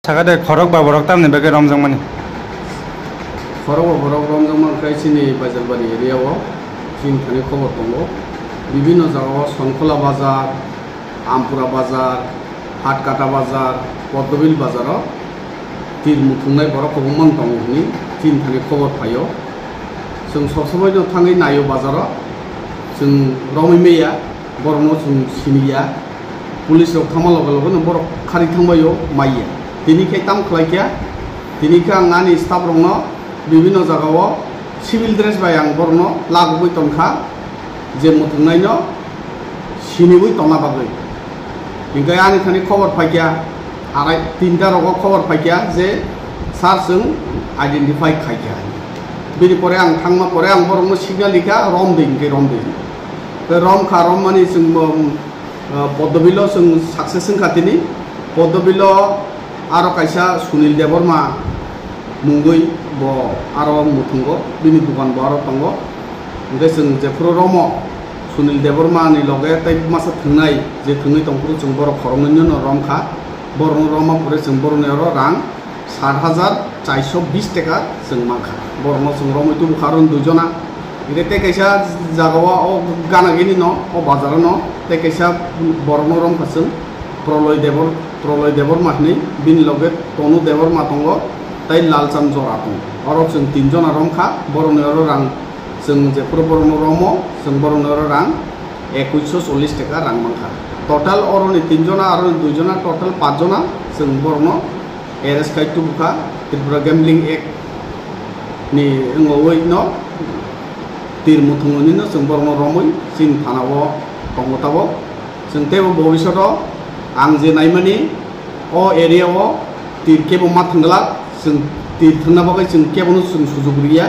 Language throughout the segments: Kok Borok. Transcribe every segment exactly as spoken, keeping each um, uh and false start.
Saka de khorok ba borok tamni bagwi romjakmani? Khorok ba borok romjakma khe chini Baijalbari area o chini thani khobor tongo. Bibinno jaga o Sonkhola bazar, Ampura bazar, Hatkata bazar, Poddobil bazar o tir muthungnai borok kwbangma tongo hwnwi chini thani khobor phaio. Chwng sob somoi no thangwi naio bazar o, chwng romwi maya. Borokno chwng siniya, police rok thangma loge loge no borok khari thangbaio maiya. Tini khe tamo khlai kha, tini khe ang ani staff rokno bibinno jaga o civil dress bai ang borokno lagogwi tongkha, je muthungnaino siniwi tongna bagwi. Hinkhe ani thani khobor phaikha, arai tinta rogo khobor phaikha je sir chwng identify khaikha. Bini pore ang thangma pore ang borokno signal rikha, "Romdi," hinkhe romdi. Tei romkha, rommani chwng bo, um, uh, Poddobilo chwng success wngkha tini. Poddobilo aro kaisa Sunil Debbarma mungwi bo aro muthungo, bini dukan bo aro tongo. Hinkhe chwng jephuru romo Sunil Debbarmani loge tei masa thwngnai je thwngwi tongphuru chwng borok khoroknwino romkha. Borokno romma pore chwng borokni oro rang sat hajar charsho bis taka chwng mankha. Borokno chwng romwi tubukha aro duijona. Hinkhe tei kaisa jagao o gana gini no o bazaro no tei kaisa borokno romkha chwng Proloy Debor-, Proloy Debbarma hinwi, bini loge Tonu Debbarma tongo tei Lalchand Jora tongo. Oro chwng tinjona romkha, borokni oro rang chwng jephuru borokno romo chwng borokni oro rang ekuisho chollish taka rang mankha. Total oroni tinjona aro duijona, total pachjona chwng borokno arrest khai tubukha Tripura Gambling Act ni wngwi no tir muthungwi no chwng borokno romwi chini thana o tongo tabok. Chwng teibo bobishoto ang je naimani o area o tir kebo ma thwngla, chwng tir thwngna bagwi chwng kebono chwng sujuk riya.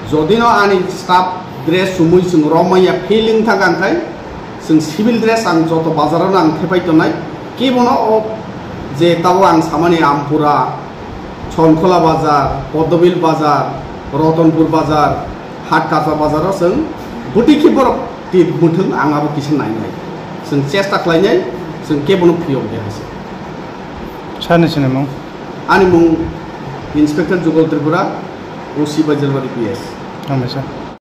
Jodi no ani staff dress chumui chwng romya feeling thangkha, hwnkhe chwng civil dress ang joto bazar o ang thepai tongnai. Kebono o je tabo ang samani Ampura, Sonkhola bazar, Poddobil bazar, Rotonpur bazar, Hatkata bazar o chwng bwtwi khe borok tir muthung ang abo kisa nainai. Chwng chesta khlainai, chwng kebono phiyok de hai se. Sani sinimung? Ani mung Inspector Jugal Tripura, O C Baijalbari P S. Hambai sir.